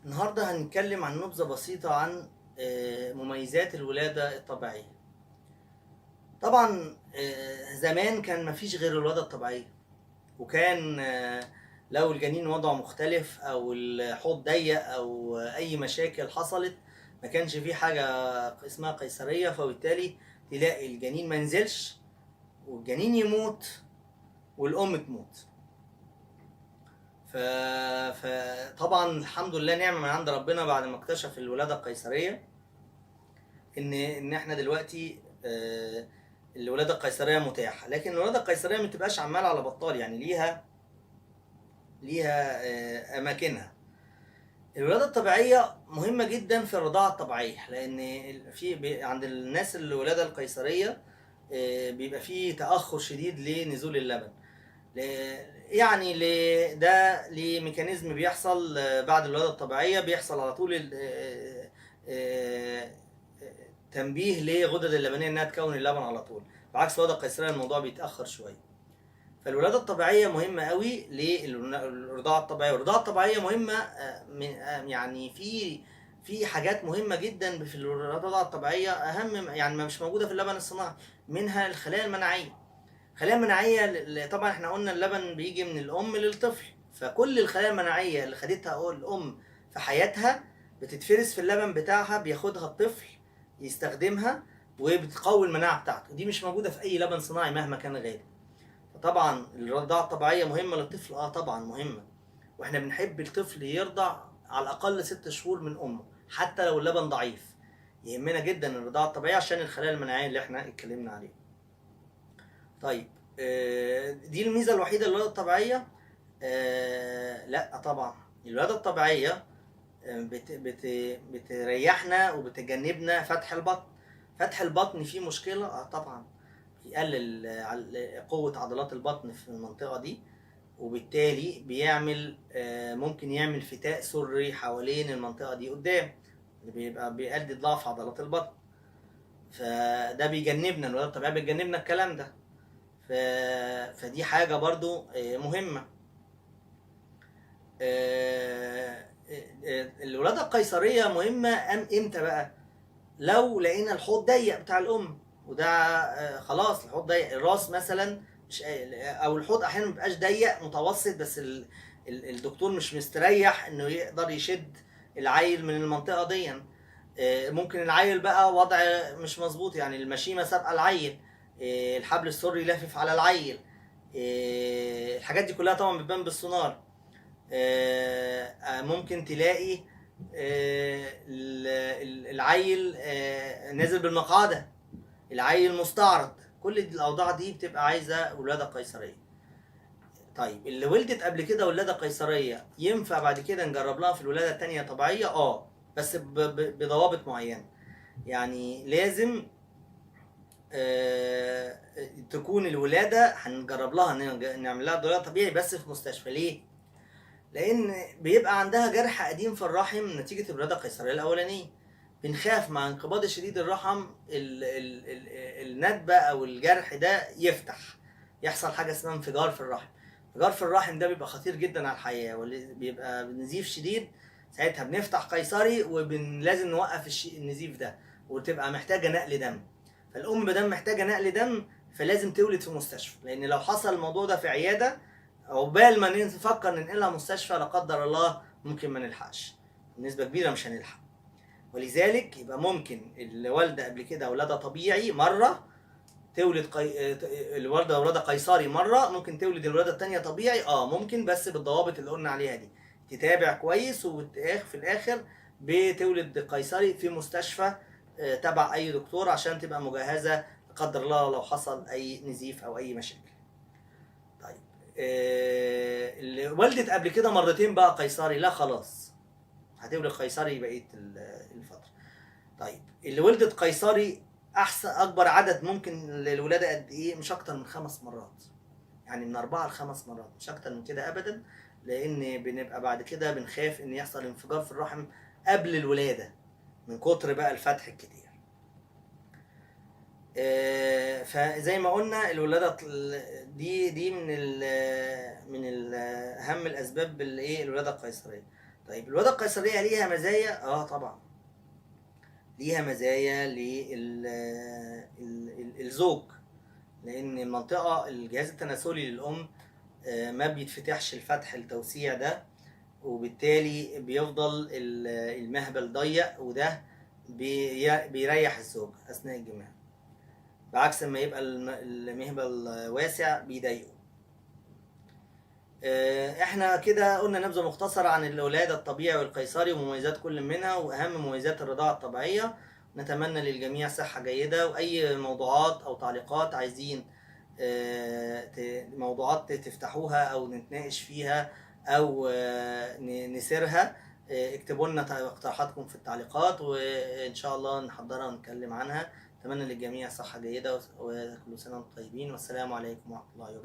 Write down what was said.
النهارده هنتكلم عن نبذة بسيطة عن مميزات الولادة الطبيعية. طبعا زمان كان مفيش غير الولادة الطبيعية، وكان لو الجنين وضعه مختلف او الحوض ضيق او اي مشاكل حصلت ما كانش في حاجة اسمها قيصرية، فبالتالي تلاقي الجنين ما ينزلش والجنين يموت والام تموت. فطبعا الحمد لله نعمة من عند ربنا بعد ما اكتشف الولادة القيصرية ان احنا دلوقتي الولادة القيصرية متاحة. لكن الولادة القيصرية ما تبقاش عمالة على بطال، يعني ليها اماكنها. الولادة الطبيعية مهمة جدا في الرضاعة الطبيعية، لان في عند الناس الولادة القيصرية بيبقى فيه تأخر شديد لنزول اللبن، يعني ده ل mechanism بيحصل بعد الولادة الطبيعية، بيحصل على طول تنبيه لغدد اللبنية انها تكون اللبن على طول، بعكس الولادة القيصرية الموضوع بيتأخر شوية. فالولادة الطبيعية مهمة قوي للرضاعة الطبيعية، والرضاعة الطبيعية مهمة يعني في حاجات مهمة جدا في الرضاعة الطبيعية، أهم يعني ما مش موجودة في اللبن الصناعي، منها الخلايا المناعية. الخلايا المناعية طبعا احنا قلنا اللبن بيجي من الأم للطفل، فكل الخلايا المناعية اللي خدتها الأم في حياتها بتتفرز في اللبن بتاعها، بياخدها الطفل يستخدمها وبتقوي المناعة بتاعته. دي مش موجودة في أي لبن صناعي مهما كان غالي. فطبعا الرضاعة الطبيعية مهمة للطفل، طبعا مهمة، واحنا بنحب الطفل يرضع على الأقل 6 شهور من أمه حتى لو اللبن ضعيف. يهمنا جدا الرضاعة الطبيعية عشان الخلايا المناعية اللي احنا اتكلمنا عليها. طيب دي الميزة الوحيدة للولادة الطبيعية؟ لا طبعا الولادة الطبيعية بت بت بتريحنا وبتجنبنا فتح البطن. فتح البطن فيه مشكلة؟ طبعا بيقلل قوة عضلات البطن في المنطقة دي، وبالتالي بيعمل ممكن يعمل فتاء سري حوالين المنطقة دي قدام، اللي بيبقى بيؤدي ضعف عضلات البطن. فده بيجنبنا، الولادة الطبيعية بتجنبنا الكلام ده. فدي حاجة برضو مهمة. الولادة القيصرية مهمة امتى بقى؟ لو لقينا الحوض ضيق بتاع الأم، وده خلاص الحوض ضيق، الراس مثلا مش، او الحوض احيانا مبيبقاش ضيق متوسط، بس الدكتور مش مستريح انه يقدر يشد العيل من المنطقة دي. ممكن العيل بقى وضع مش مظبوط، يعني المشيمة سابقة العيل، الحبل السري لافف على العيل، الحاجات دي كلها طبعا بتبان بالسونار. ممكن تلاقي العيل نازل بالمقعدة، العيل مستعرض، كل الأوضاع دي بتبقى عايزة ولادة قيصرية. طيب اللي ولدت قبل كده ولادة قيصرية ينفع بعد كده نجرب لها في الولادة التانية طبيعية؟ بس بضوابط معينة، يعني لازم تكون الولادة هنجرب لها نعمل لها ولادة طبيعي بس في مستشفى. ليه؟ لأن بيبقى عندها جرح قديم في الرحم نتيجة الولادة القيصرية الأولانية. بنخاف مع انقباض شديد الرحم الندبة أو الجرح ده يفتح، يحصل حاجة اسمها انفجار في الرحم. انفجار في الرحم ده بيبقى خطير جدا على الحياة، بيبقى نزيف شديد، ساعتها بنفتح قيصري ولازم نوقف النزيف ده، وتبقى محتاجة نقل دم. فالأم مادام محتاجة نقل دم فلازم تولد في مستشفى، لأن لو حصل الموضوع ده في عيادة عقبال ما نفكر ننقلها مستشفى لا قدر الله ممكن ما نلحقش، بنسبة كبيرة مش هنلحق. ولذلك يبقى ممكن الوالدة قبل كده ولادة طبيعي مرة تولد الوالدة ولادة قيصري مرة، ممكن تولد الولادة التانية طبيعي، ممكن، بس بالضوابط اللي قلنا عليها دي، تتابع كويس، وفي الآخر بتولد قيصري في مستشفى تبع أي دكتور عشان تبقى مجهزة لا قدر الله لو حصل أي نزيف أو أي مشاكل. طيب اللي ولدت قبل كده مرتين بقى قيصري، لا خلاص هتولد قيصري بقية الفترة. طيب اللي ولدت قيصري أحسن أكبر عدد ممكن للولادة قد إيه؟ مش أكتر من 5 مرات، يعني من 4 ل5 مرات، مش أكتر من كده أبدا، لأن بنبقى بعد كده بنخاف إن يحصل انفجار في الرحم قبل الولادة من كتر بقى الفتح الكتير. فزي ما قلنا الولادة دي من ال من ال أهم الأسباب اللي إيه الولادة القيصرية. طيب الولادة القيصرية ليها مزايا؟ طبعا ليها مزايا للزوج، لأن المنطقة الجهاز التناسلي للأم ما بيتفتحش الفتح التوسيع ده، وبالتالي بيفضل المهبل ضيق، وده بيريح الزوج أثناء الجماع، بعكس ما يبقى المهبل واسع بيضايقه. احنا كده قلنا نبذة مختصرة عن الولادة الطبيعي والقيصري ومميزات كل منها وأهم مميزات الرضاعة الطبيعية. نتمنى للجميع صحة جيدة، وأي موضوعات أو تعليقات عايزين موضوعات تفتحوها أو نتناقش فيها أو نسيرها، اكتبوا لنا اقتراحاتكم في التعليقات، وإن شاء الله نحضرها ونتكلم عنها. أتمنى للجميع صحة جيدة، وكل سنة وانتم طيبين، والسلام عليكم ورحمة الله وبركاته.